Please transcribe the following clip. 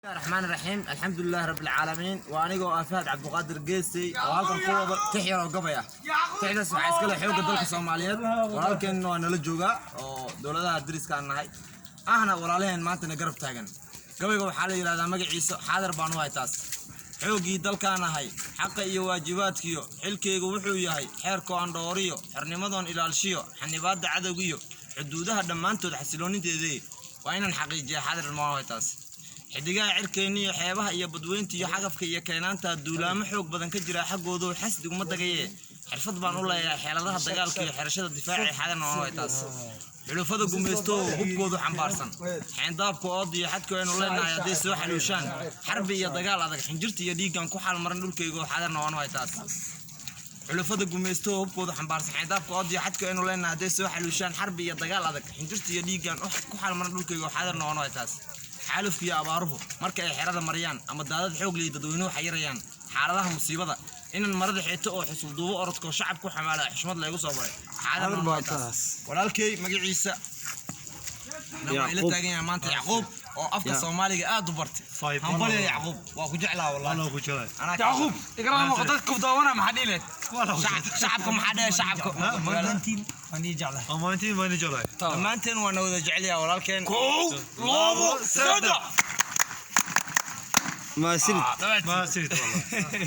Raxmaan raxiim, alxamdulilahi rabbi alcaalamiin. Waa anigoo ah Fahad Cabduqaadir Geesey oo halkan ku wado tix yar oo gabay ah. Tixdaas waxaa iskale xoogga dalka Soomaaliyeed. Walaalkeenna waa nala joogaa oo dowladaha deriskaan nahay ahna walaalaheen maantana garab taagan. Gabayga waxaa la yidhahdaa magaciisa "Xaadir Baan u hay". Taas xooggii dalkaan ahay, xaqa iyo waajibaadkiyo xilkaygu wuxuu yahay xeerkoo andhooriyo, xornimadoon ilaalshiyo, xanibaadda cadowgiyo xuduudaha dhammaantood xasilooninteedii waa inaan xaqiijiya. Xaadir baan u hay taas. Xidigaha cirkeenniyo xeebaha iyo badweynta iyo xagafka iyo keenaanta duulaamo xoog badan ka jira xaggoodu, xasdiguma dagaye xirfad baan u leeyahay xeeladaha dagaalka iyo xerashada difaaci. Xaadirna waan u hay taas. Xulufada gumaysto oo hubkoodu xambaarsan xeendaabka ood iyo xadku aynu leenahay hadday soo xaluushaan xarbi iyo dagaal adag, xinjirta iyo dhiiggan ku xaalmaran dhulkaygo. Xaadirna waan u hay taas. Xulufada gumaysto oo hubkoodu xambaarsan xeendaabka ood iyo xadku aynu leenahay hadday soo xaluushaan xarbi iyo dagaal adag, xinjirta iyo dhiiggan ku xaalmaran dhulkaygo. Xaadirna waan u hay taas. Xaalufka iyo abaaruhu marka ay xerada mariyaan ama daadad xoog liyo dadweynuhu xayirayaan, xaaladaha musiibada inaan marada xeeto oo xusul duubo orodko shacab ku xamaala xushmad laygu soo baray. Xaadirna waan u hay taas. Walaalkay magaciisa na waa ila taagan yahay maanta, Yacquub, oo afka Soomaaliga aad u bartay. Hambalya Yacquub, waa ku jeclaa wallahi. Anaa Yacquub, igrama dadka ku daawana, maxaa dhihi lahayd? Shacabka maxaa dhehe shacabka magaalada? Dhammaantiin waan jeclahay. Dhammaanteen waa na wada jecel yahay walaalkeen. Kow, labo, saddex. Mahadsanid. Mahadsanid wallahi.